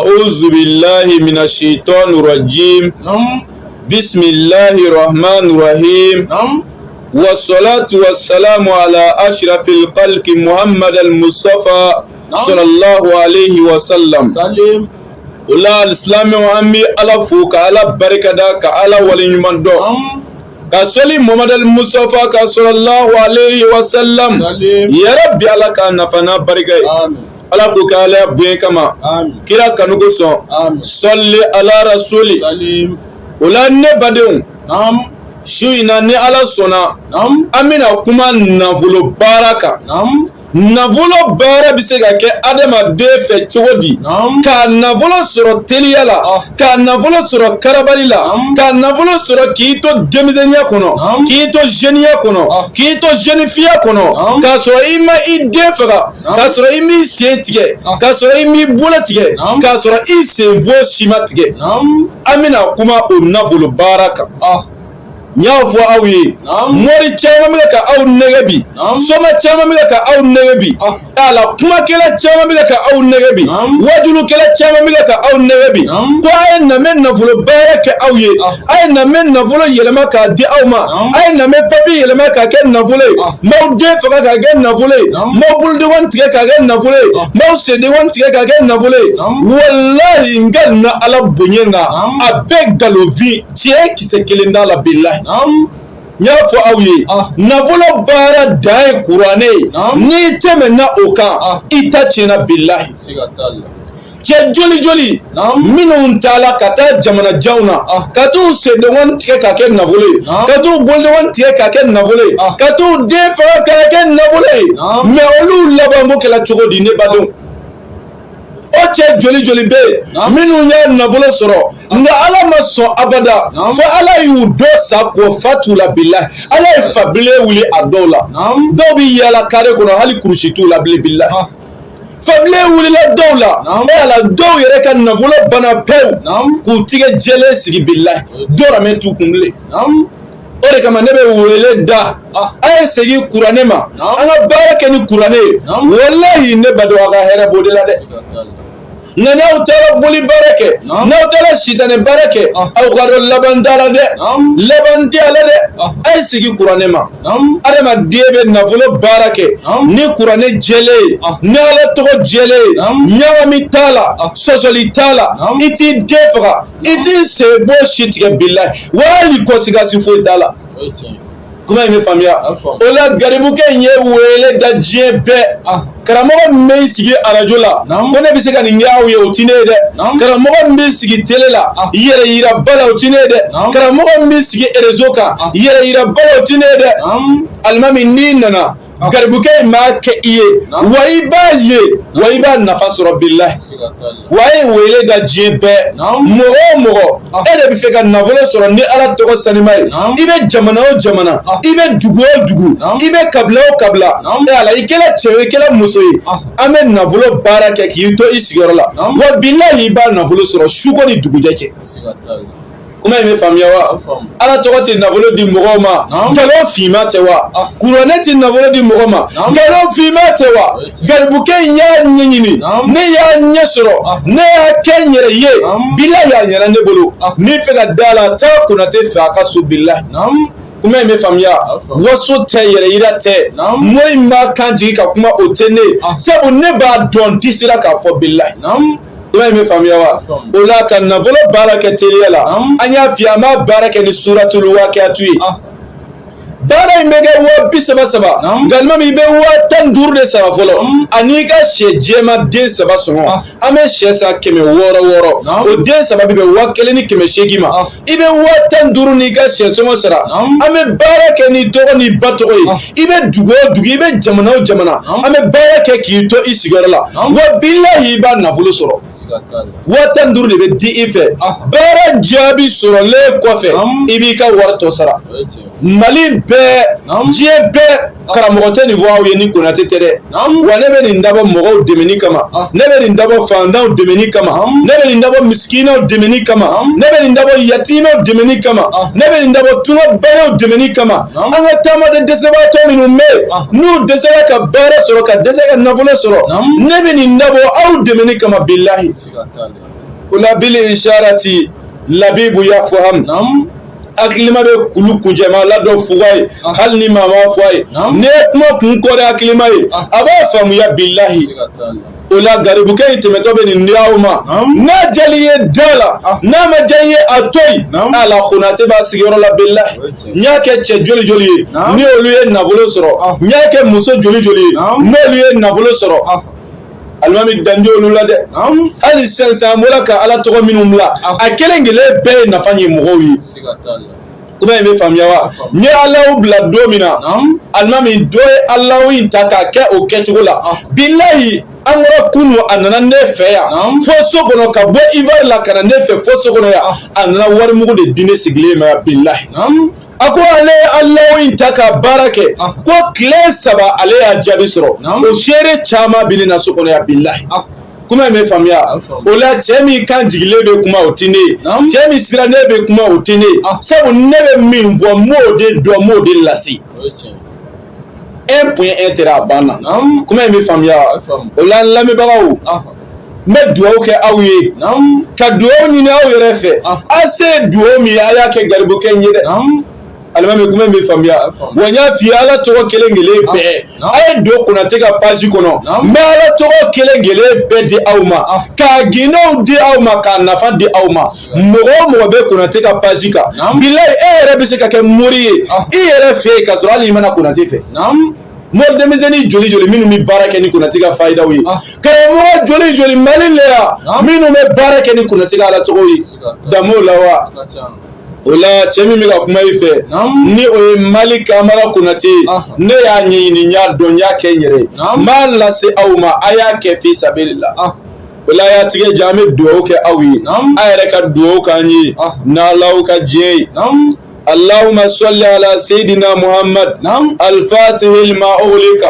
أعوذ بالله من الشيطان الرجيم بسم الله الرحمن الرحيم والصلاة والسلام على أشرف الخلق محمد المصطفى صلى الله عليه وسلم. O la alisilamɛw, an bɛ Ala fo ka Ala barikada, ka Ala waleɲuman dɔn, ka sɔli Muhamadu Mustafa kan sallallahu alayhi wa sallam. Ya Rabbi, Ala ka nafa n'a barika ye. Ala k'o kɛ Ala bonya kama, kira kanu kosɔn. Sɔli ala rasuli. O la ne badenw, su in na, ni Ala sɔnna, an bɛna kuma nafolo baara kan. Nafolo baara bɛ se ka kɛ adamaden fɛ cogo di ka nafolo sɔrɔ teliya la, ka nafolo sɔrɔ karabali la, ka nafolo sɔrɔ k'i to denmisɛnninya kɔnɔ, k'i to jeuneya kɔnɔ, k'i to jeunefiya kɔnɔ, k'a sɔrɔ i ma i den faga, k'a sɔrɔ i m'i sen tigɛ, k'a sɔrɔ i m'i bolo tigɛ, k'a sɔrɔ i senfo si ma tigɛ? An bɛna kuma o nafolo baara kan. N y'a fɔ aw ye, mori caman bɛ ka aw nɛgɛ bi, soma caman bɛ ka aw nɛgɛ bi, ala kumakɛla caman bɛ ka aw nɛgɛ bi, wajulukɛla caman bɛ ka aw nɛgɛ bi, ko a ye na n bɛ nafolo baara kɛ aw ye, a ye na n bɛ nafolo yɛlɛma k'a di aw ma, a ye na n bɛ papiye yɛlɛma k'a kɛ nafolo ye, n b'aw den faga k'a kɛ nafolo ye, n b'aw bolodenkɔni tigɛ k'a kɛ nafolo ye, n b'aw sendenkɔni tigɛ k'a kɛ nafolo ye. Walahi, n ka na Ala bonya na, a bɛɛ nkalonfin, tiɲɛ kisɛ kelen t'a la, bilahi. N y'a fɔ aw ye, nafolo baara dan ye kuranɛ ye. N'i tɛmɛna o kan, i ta tiɲɛna, bilahi. Cɛ joli joli minnu taala ka taa jamana janw na, ka t'u sendenkɔni tigɛ k'a kɛ nafolo ye, ka t'u bolodenkɔni tigɛ k'a kɛ nafolo ye, ka t'u den faga k'a kɛ nafolo ye, mais olu labanko kɛla cogo di, ne badenw? O cɛ joli joli bɛ yen minnu ye nafolo sɔrɔ, nka Ala ma sɔn abada, fo Ala y'u dɔ sa k'o fa t'u la, bilahi. Ala ye fabilen wuli a dɔw la. Dɔw bɛ yaala kare kɔnɔ, hali kurusi t'u la bilen, bilahi. Fabilen wulila dɔw la. E Ala, dɔw yɛrɛ ka nafolo banna pewu, k'u tigɛ jɛlen sigi, bilahi, dɔrɔmɛ t'u kun bilen. O de kama ne bɛ wele da, a ye segin kuranɛ ma, an ka baara kɛ ni kuranɛ ye. Walahi, ne ba dɔn, a ka hɛrɛ b'o de la dɛ. Nka n'aw taara boli baara kɛ, n'aw taara sitanɛ baara kɛ, aw ka dɔn laban t'a la dɛ, laban tɛ a la dɛ. A ye segin kuranɛ ma. Adamaden bɛ nafolo baara kɛ ni kuranɛ jɛlen ye, ni Ala tɔgɔ jɛlen ye, ɲagami t'a la, sɔsɔli t'a la, i t'i den faga, i t'i sen bɔ si tigɛ, bilahi, wa hali conséquence foyi t'a la. Kuma in bɛ faamuya. O la garibukɛ in ye wele da diɲɛ bɛɛ. Karamɔgɔ min bɛ sigi arajo la ko ne bɛ se ka nin kɛ aw ye, o ti ne ye dɛ. Karamɔgɔ min bɛ sigi télé la yɛrɛ yiraba la, o ti ne ye dɛ. Karamɔgɔ min bɛ sigi réseau kan yɛrɛ yiraba la, o ti ne ye dɛ. Alimami, n'i nana, garibukɛ in b'a kɛ i ye, wa i b'a ye, wa i b'a nafa sɔrɔ, bilahi. Wa a ye wele da diɲɛ bɛɛ, mɔgɔ o mɔgɔ e de bɛ fɛ ka nafolo sɔrɔ ni Ala tɔgɔ sanima ye, i bɛ jamana o jamana, i bɛ dugu o dugu, i bɛ kabila o kabila, e Ala, i kɛra cɛ ye, i kɛra muso ye, an bɛ nafolo baara kɛ k'i to i sigiyɔrɔ la, wa bilahi, i b'a nafolo sɔrɔ suko ni dugujɛ cɛ. Kuma in bɛ faamuya wa? Ala tɔgɔ tɛ nafolo di mɔgɔw ma, nkalon finma tɛ wa? Kuranɛ tɛ nafolo di mɔgɔ ma, nkalon finma tɛ wa? Garibukɛ in y'a ɲɛɲini, ne y'a ɲɛ sɔrɔ, ne y'a kɛ n yɛrɛ ye, bilahi, a ɲɛna ne bolo. N'i fɛ ka da la, taa Konate fɛ a ka so, bilahi. Kuma in bɛ faamuya. Waso tɛ, yɛrɛ yira tɛ, mori in b'a kan jigin ka kuma, o tɛ ne ye, sabu ne b'a dɔn, n tɛ sera k'a fɔ, bilahi. Kuma in bɛ faamuya wa? O la ka nafolo baara kɛ teliya la, an y'a f'i ye, an b'a baara kɛ ni suratul waqiatu ye. Baara in bɛ kɛ 30,000 saba, nka alimami, i bɛ 15,000 de sara fɔlɔ, ani i ka sɛ jɛma den saba sɔngɔ. An bɛ sɛ san 600 6, o den saba bɛ bɛn 1800 ma. I bɛ 15,000 n'i ka sɛ sɔngɔ sara. An bɛ baara kɛ ni tɔgɔ ni ba tɔgɔ ye. I bɛ dugu o dugu, i bɛ jamana o jamana, an bɛ baara kɛ k'i to i sigiyɔrɔ la, wa bilahi, i b'a nafolo sɔrɔ. 15,000 de bɛ di i fɛ. Baara jaabi sɔrɔlen kɔfɛ, i b'i ka wari tɔ sara. Mali bɛɛ, diɲɛ bɛɛ, karamɔgɔ tɛ nin fɔ aw ye ni Konate tɛ dɛ. Wa ne bɛ nin dabɔ mɔgɔw dɛmɛni kama, ne bɛ nin dabɔ fantanw dɛmɛni kama, ne bɛ nin dabɔ misikinaw dɛmɛni kama, ne bɛ nin dabɔ yatimɛw dɛmɛni kama, ne bɛ nin dabɔ tungabayaw dɛmɛni kama. An ka taamaden dɛsɛbaatɔ minnu bɛ yen, n'u dɛsɛra ka baara sɔrɔ, ka dɛsɛ ka nafolo sɔrɔ, ne bɛ nin dabɔ aw dɛmɛni kama, bilahi. O la bil isharati labibu yafham. Hakilima bɛ kulu kunjɛma la dɔ fuga ye, hali ni maa m'a fɔ a ye. N'i ye kuma kun kɔrɔ hakilima ye, a b'a faamuya bilahi. O la garibukɛ in tɛmɛtɔ bɛ nin di aw ma. N'a diyal'i ye da la, n'a ma diya i ye a to yen. Ala Konate b'a sigiyɔrɔ la bilahi. N y'a kɛ cɛ joli joli ye ni olu ye nafolo sɔrɔ, n y'a kɛ muso joli joli ye n'olu ye nafolo sɔrɔ. Alimami dan tɛ olu la dɛ. Hali sisan an bɔra ka Ala tɔgɔ minnu bila, a kelen kelen bɛɛ ye nafa ɲɛ mɔgɔw ye. Kuma in bɛ faamuya wa? N ye Alahu bila don min na, alimami dɔ ye Alahu in ta k'a kɛ o kɛcogo la. Bilahi, an kɔrɔ kunu a nana ne fɛ yan fo so kɔnɔ, ka bɔ Ivoire la ka na ne fɛ fo so kɔnɔ yan. A nana warimugu de di ne sigilen ma yan bilahi. A ko ale ye Alahu in ta ka baara kɛ ko tile 3, ale y'a jaabi sɔrɔ. O seere caman bɛ ne na so kɔnɔ yan bilahi. Kuma in bɛ faamuya. O la cɛ min kan jigilen bɛ kuma, o tɛ ne ye. Cɛ min sirannen bɛ kuma, o tɛ ne ye. Sabu ne bɛ min fɔ, n b'o de dɔn, n b'o de lase. Un point un trait, a banna. Kuma in bɛ faamuya. O la n lamɛnbagaw, n bɛ dugawu kɛ aw ye, ka dugawu ɲini aw yɛrɛ fɛ. A se ye dugawu min ye, a y'a kɛ garibukɛ in ye dɛ. Alimami, kuma in bɛ faamuya wa? N y'a f'i ye, Ala tɔgɔ kelen kelen bɛɛ, a ye don Konate ka page kɔnɔ, n bɛ Ala tɔgɔ kelen kelen bɛɛ di aw ma, k'a gindow di aw ma, k'a nafa di aw ma. Mɔgɔ o mɔgɔ bɛ Konate ka page kan, bilayi, e yɛrɛ bɛ se ka kɛ mori ye i yɛrɛ fɛ yen, k'a sɔrɔ hali i ma na Konate fɛ. Mori denmisɛnnin joli joli minnu bɛ baara kɛ ni Konate ka fayidaw ye, karamɔgɔ joli joli Mali la yan minnu bɛ baara kɛ ni Konate ka Ala tɔgɔw ye, dan b'o la wa? O la cɛ min bɛ ka kuma i fɛ, ni o ye Mali Kamara Konate ye, ne y'a ɲɛɲini, n y'a dɔn, n y'a kɛ n yɛrɛ ye, n b'a lase aw ma. A y'a kɛ fi sabilila. O la a y'a tigɛ jɛ, an bɛ dugawu kɛ aw ye, a yɛrɛ ka dugawu k'an ye n'Alahu ka diɲɛ ye. اللهم صل على سيدنا محمد الفاتح لما أغلق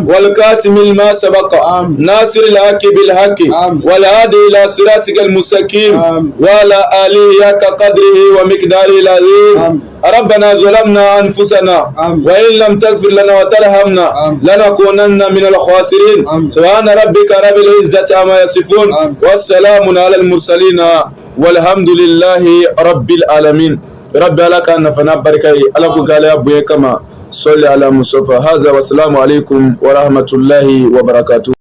والكاتم لما سبق ناصر الحق بالحق والهادي إلى صراطك المستقيم وعلى آله حق قدره ومقداره العظيم. ربنا ظلمنا أنفسنا وإن لم تغفر لنا وترحمنا لنكونن من الخاسرين. سبحان ربك رب العزة عما يصفون والسلام على المرسلين والحمد لله رب العالمين. Rabbi Ala k'a nafa n'a barika ye. Ala ko k'ale bonya kama. Sɔli ala Mustafa. Haza, wasalamu alaikum wa rahmatullahi wa barakatuh.